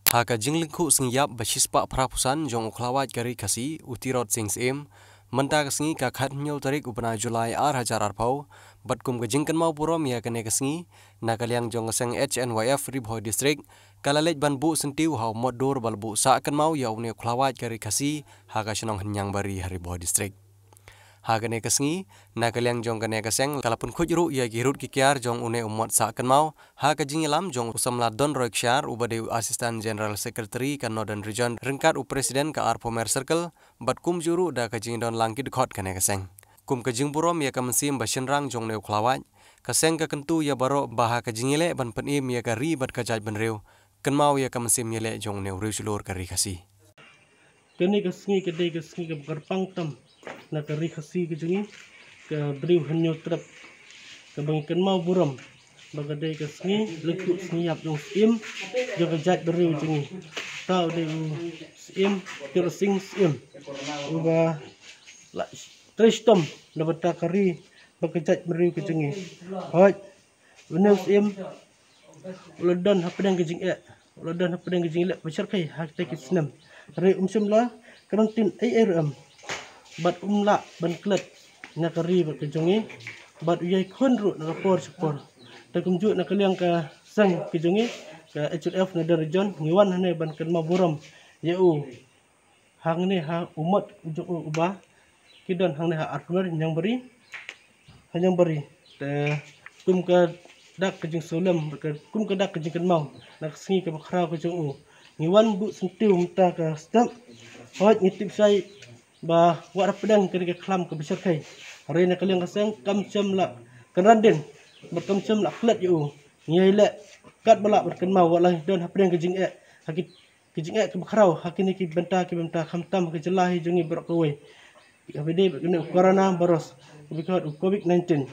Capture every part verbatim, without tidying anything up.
Ha ka jinglyngkhuh sngi ïap ba shispah phra phew san jong u khlawait ka ri Khasi, u Tirot Sing Syiem, mynta ka sngi ka khathynñiew tarik u bnai July ar hajar arphew, bad kum ka jingkynmaw burom ïa kane ka sngi, na ka liang jong ka seng H N Y F Ri Bhoi District, ka la leit ban buh syntiew ha u mot dur ba la buh sah kynmaw ïa une u khlawait ka ri Khasi, ha ka shnong Hynñiangbari ha Ri Bhoi District. Ha kane ka sngi, na ka liang jong kane ka seng, ka la pynkhuid ruh ïa ki rud ki kiar jong une u mot sah kynmaw, ha ka jingïalam jong u samla Donroy Kshair, uba dei u Assistant General Secretary ka Northern Region, ryngkat u President ka Arphumer Circle, bad kumjuh ruh da ka jingdon lang ki dkhot kane ka seng. Kum ka jingburom ïa ka mynsiem ba shynrang jong une u khlawait, ka seng ka kyntu ïa baroh ba ha ka jingïaleh ban pynim ïa ka ri bad ka jaitbynriew, kynmaw ïa ka mynsiem ïaleh jong une u riewshlur ka ri Khasi. Kane ka sngi ka dei ka sngi kaba kyrpang tam na ka ri Khasi ka jong ngi, ka briew Hynñiewtrep, kaba ngi kynmaw burom ba ka dei ka sngi lyngkhuh sngi ïap jong u Syiem jong ka jaitbynriew jong ngi. Uta u dei u Syiem Tirot Sing Syiem, uba la trei shitom na bynta ka ri bad ka jaitbynriew ka jong ngi. Hooid, une u Syiem u la don hapdeng ka jingeh, u la don hapdeng ka jingleh ba shyrkhei ha kita ki snem. Hynrei um shym la kren tynrai ei ei ruh em, bad um lah ban klet na ka ri bad ka jong ngi, bad u ïai khun ruh na ka por sha ka por. Te kumjuh na ka liang ka seng ka jong ngi, ka H N Y F Northern Region, ngi wan hangne ban kynmaw burom ïa u hangne ha u mot u jong u, uba ki don hangne ha Arphumer, Hynñiangbari, Hynñiangbari. Te kum ka dak ka jingsngewlem, ka, kum ka dak ka jingkynmaw na ka sngi kaba khraw ka jong u, ngi wan buh syntiew mynta ka step. Hooid, ngi tip shai ba wat hapdeng kane ka khlam kaba shyrkhei, hynrei na ka liang ka seng kam shym la kynran dien bad kam shym la klet ïa u. Ngi ïai leh katba lah ban kynmaw, wat la ngi don hapdeng ka jingeh, ha ki ka jingeh kaba khraw ha kine ki bynta ki bynta, khamtam ha ka jylla hi jong ngi baroh kawei. Kaba dei bad kane u corona virus, kaba khot u covid nineteen.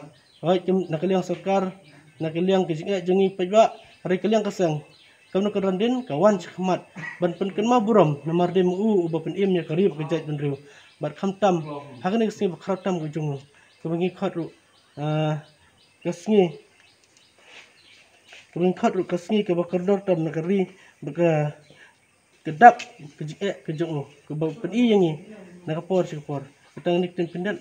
Hooid, kum na ka liang sorkar, na ka liang ka jingeh jong ngi paidbah, hynrei ka liang ka seng, kam na ka kynran dien, ka wan sha khmat ban pynkynmaw burom namar dei ma u uba pynim ïa ka ri bad ka jaitbynriew. Bad khamtam ha kane ka sngi ba khraw tam ka jong u, kaba ngi khot ruh, ah, ka sngi, kaba ngi khot ruh ka sngi kaba kordor tam na ka ri bad ka, ka dak ka jingeh ka jong u, kaba pyni ïa ngi na ka por sha ka por. Kata ngi ktien pyndet.